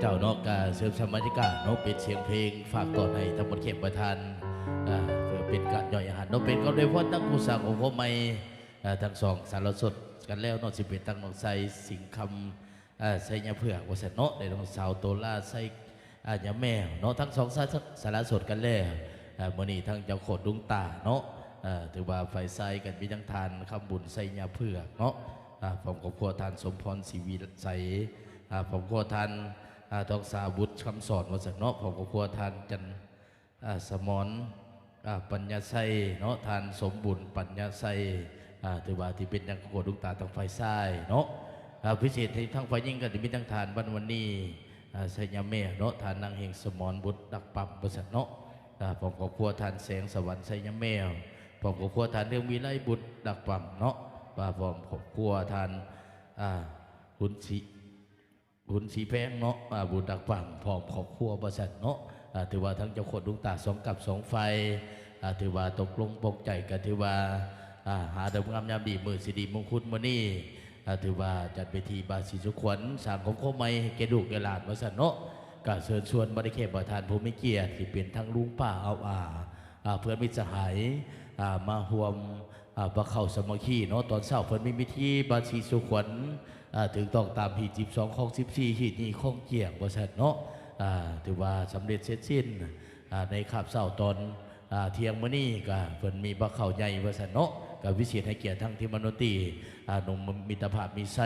ເຈົ້າເນາະ ກະເສີມສ້າງບັນຍາກາດເນາະ ເປັນສຽງເພງຝາກຕ້ອນໃຫ້ທັງໝົດແຂກປະທານ ເອີ ເພື່ອເປັນການຍ່ອຍອາຫານເນາະ ເປັນຄຳອວຍພອນທັງຄູ່ສ້າງອົບຮົມໃໝ່ ເອີ ທັງສອງສາລະສົດກັນແລ້ວເນາະ ຊິເປັນທັງນ້ອງໄຊ ສິງຄຳ ເອີ ໄຊຍະເຜືອກ ວ່າຊັ້ນເນາະ ແລະ ນ້ອງສາວໂຕລາ ໄຊ ອາ ຍາແມວເນາະ ທັງສອງສາ ສາລະສົດກັນແລ້ວ ເອີ ມື້ນີ້ທັງເຈົ້າໂຄດລຸງຕາເນາະ ເອີ ຖືວ່າຝ່າຍຊາຍກໍມີທັງທ່ານຄຳບຸນ ໄຊຍະເຜືອກເນາະ ອາ ພ້ອມຄອບຄົວ ທ່ານສົມພອນ ສີວິໄສ ອາ ພ້ອມຄອບຄົວ ທ່ານ ອາ ທອງສາ ບຸດຄຳສອນ ວ່າຊັ້ນເນາະ ພ້ອມຄອບຄົວ ທ່ານຈັນ ອາ ສະໝອນ ອາ ປັນຍາໄຊເນາະ ທ່ານສົມບຸນ ປັນຍາໄຊ ອາ ຖືວ່າທີ່ເປັນຍັງໂຄດລຸງຕາທາງຝ່າຍຊາຍເນາະ ອາ ພິເສດໃຫ້ທາງຝ່າຍຍິງກໍຈະມີທັງທ່ານ ວັນ ວັນນີ ອາ ໄຊຍະແມວເນາະ ທ່ານນາງເຮງ ສະໝອນ ບຸດດັກປ້ຳ ວ່າຊັ້ນເນາະ ອາ ພ້ອມຄອບຄົວ ທ່ານແສງສະຫວັນ ໄຊຍະແມວ ພ້ອມຄອບຄົວ ທ່ານເຮືອງວິໄລ ບຸດດັກປ້ຳເນາະ ອາ ພ້ອມຄອບຄົວ ທ່ານ ອາ ບຸນສີ ບຸນສີແພງເນາະ ອາ ບຸນດັກປ້ຳ ພ້ອມຄອບຄົວ ວ່າຊັ້ນເນາະ ອາ ຖືວ່າທັງເຈົ້າໂຄດລຸງຕາສອງກັບສອງຝ່າຍ ອາ ຖືວ່າຕົກລົງປົງໃຈ ກໍຖືວ່າ ອາ ຫາເລີກງາມຍາມດີ ມື້ສິລິມຸງຄຸນມື້ນີ້ ອາ ຖືວ່າຈັດເວທີບາສີສູ່ຂວັນ ສ້າງຄອບຄົວໃໝ່ໃຫ້ແກ່ລູກແກ່ຫຼານ ວ່າຊັ້ນເນາະ ກໍເຊີນຊວນບັນດາແຂກປະທານຜູ້ມີກຽດ ທີ່ເປັນທັງລຸງປ້າອາວອາ ອາ ເພື່ອນມິດສະຫາຍ ອາ ມາຮ່ວມ ອາ ພາເຂົ້າສາມັກຄີເນາະ ຕອນເຊົ້າເພິ່ນມີພິທີບາສີສູ່ຂວັນ ອາ ຖືກຕ້ອງຕາມຮີດສິບສອງ ຄອງສິບສີ່ ຮີດຍີ່ ຄອງຈຽງ ວ່າຊັ້ນເນາະ ອາ ຖືວ່າສຳເລັດເສັດສິ້ນ ອາ ໃນຄາບເຊົ້າຕອນ ອາ ທ່ຽງມື້ນີ້ ກະເພິ່ນມີພາເຂົ້າໃຫຍ່ ວ່າຊັ້ນເນາະ ກະພິເສດໃຫ້ກຽດທັງທີມດົນຕີ ອາ ໜຸ່ມມິດຕະພາບມີໄຊ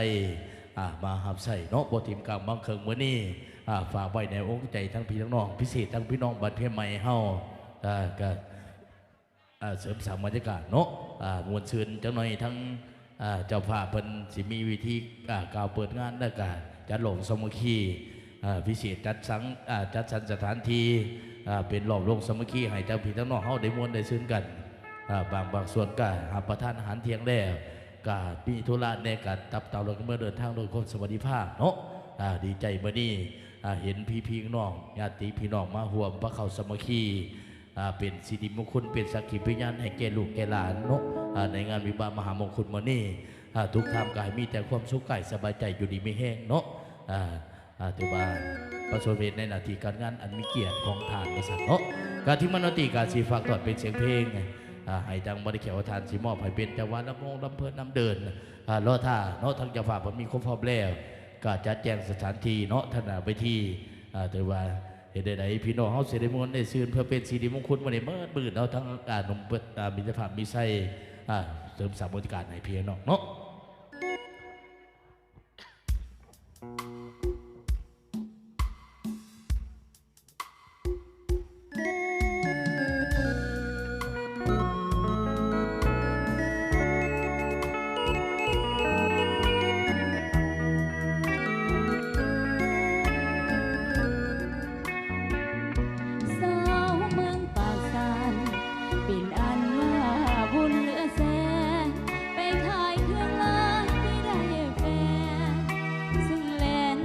ອາ ມາຮັບໃຊ້ເນາະ ບໍ່ຖິ້ມກາງບັງເຄິ່ງມື້ນີ້ ອາ ຝາກໄວ້ໃນອົງໃຈທັງພີ່ທັງນ້ອງ ພິເສດທັງພີ່ນ້ອງບ້ານເພໃໝ່ເຮົາ ອາ ກະ ອ່າ ເສີມສ້າງບັນຍາກາດເນາະ ອ່າ ມ່ວນຊື່ນຈັກໜ່ອຍ ທັງ ອ່າ ເຈົ້າພາບເພິ່ນຊິມີວິທີ ອ່າ ກ່າວເປີດງານ ແລ້ວກະຈັດຫຼອມສາມັກຄີ ອ່າ ພິເສດຈັດສັງ ອ່າ ຈັດສັນສະຖານທີ່ ອ່າ ເປັນຫຼອມລົມສາມັກຄີ ໃຫ້ທັງພີ່ທັງນ້ອງເຮົາໄດ້ມ່ວນໄດ້ຊື່ນກັນ ອ່າ ບາງ ບາງສ່ວນກະຮັບປະທານອາຫານທ່ຽງແລ້ວ ກະມີທຸລະແດ່ ກະຕັບເຕົາ ແລ້ວກະເມືອເດີນທາງໂດຍຄວາມສະຫວັດດີພາບເນາະ ອ່າ ດີໃຈມື້ນີ້ ອ່າ ເຫັນພີ່ໆນ້ອງ ຍາດຕິພີ່ນ້ອງມາຮ່ວມພາເຂົ້າສາມັກຄີ ອ່າ ເປັນສິລິມຸງຄຸນ ເປັນສັກຂີພະຍານໃຫ້ແກ່ລູກແກ່ຫຼານເນາະ ອ່າ ໃນງານວິວາມະຫາມົງຄຸນມື້ນີ້ ອ່າ ທຸກທ່ານກໍໃຫ້ມີແຕ່ຄວາມສຸກກາຍສະບາຍໃຈ ຢູ່ດີມີແຮງເນາະ ອ່າ ອ່າ ຖືວ່າປະສົບເຮັດໃນໜ້າທີ່ການງານອັນມີກຽດຂອງທ່ານ ວ່າຊັ້ນເນາະ ກະທີ່ມານອນຕີກະຊິຝາກຕ້ອນເປັນສຽງເພງ ອ່າ ໃຫ້ທາງບໍລິແຂກວ່າທ່ານຊິມອບໃຫ້ເປັນຈັງຫວະລຳວົງລຳເພີນນຳເດີນ ອ່າ ລໍຖ້າເນາະ ທາງເຈົ້າພາບເພິ່ນມີຄວາມພ້ອມແລ້ວ ກະຈັດແຈງສະຖານທີ່ເນາະ ທາງໜ້າເວທີ ອ່າ ຖືວ່າ ເຮັດໃດໆ ພີ່ນ້ອງເຮົາຊິໄດ້ມ່ວນໄດ້ຊື່ນ ເພື່ອເປັນສິລິມຸງຄຸນມື້ນີ້ ເໝິດມື້ເນາະ ທັງ ອ່າ ໜຸ່ມເປີດ ອ່າ ມິດຕະພາບມີໄຊ ອ່າ ເສີມສ້າງບັນຍາກາດໃຫ້ພີ່ນ້ອງເນາະ. ສາວເມືອງປາກຊານ ເປັນອັນວ່າບຸນເຫຼືອແສນ ໄປຂາຍເຄື່ອງລາຍໄດ້ແຟນ ຊຶ່ງແລ່ນ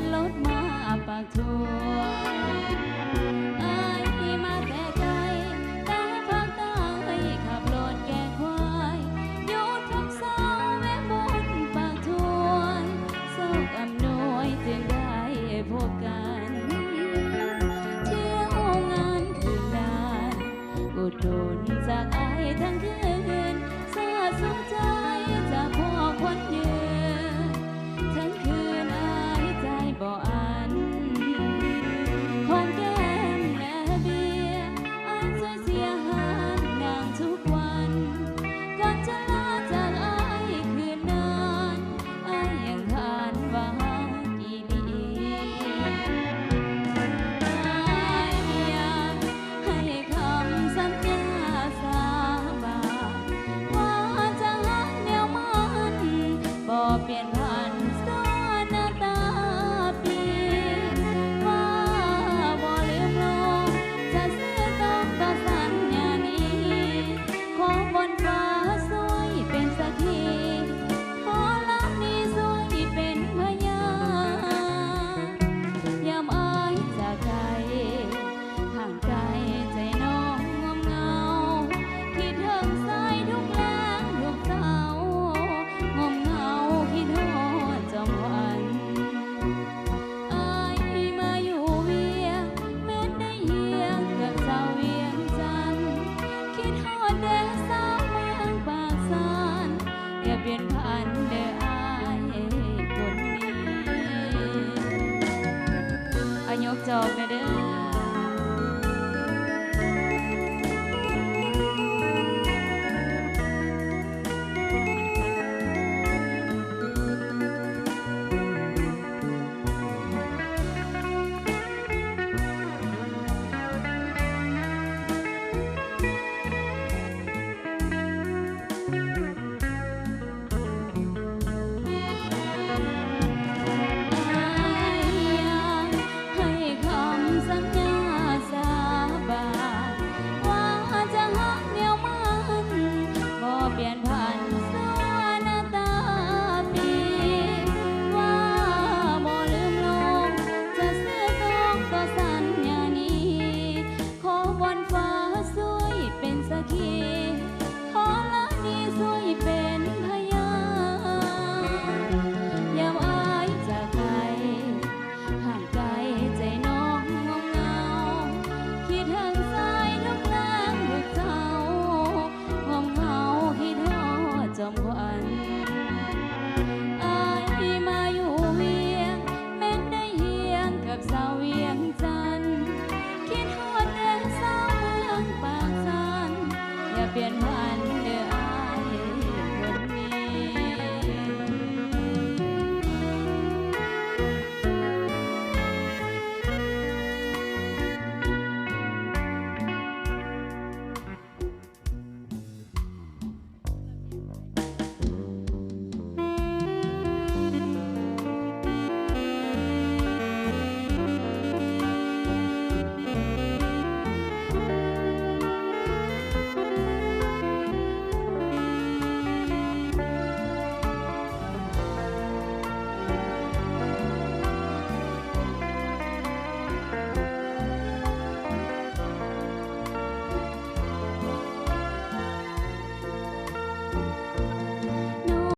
ດອກແດ່ເດີ